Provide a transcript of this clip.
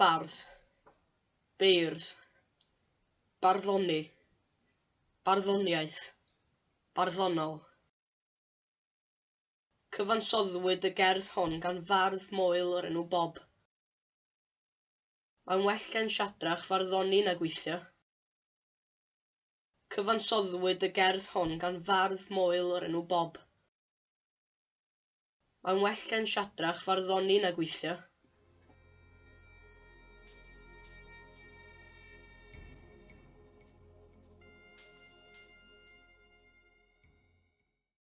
Bardd. Beirdd. Barddoni. Barddoniaeth. Barddonol. Cyfansoddwyd y gerdd hon gan fardd moel o'r enw Bob. Mae'n well gan Siadrach farddoni na gweithio. Cyfansoddwyd y gerdd hon gan fardd moel o'r enw Bob. Mae'n well gan Siadrach farddoni na gweithio.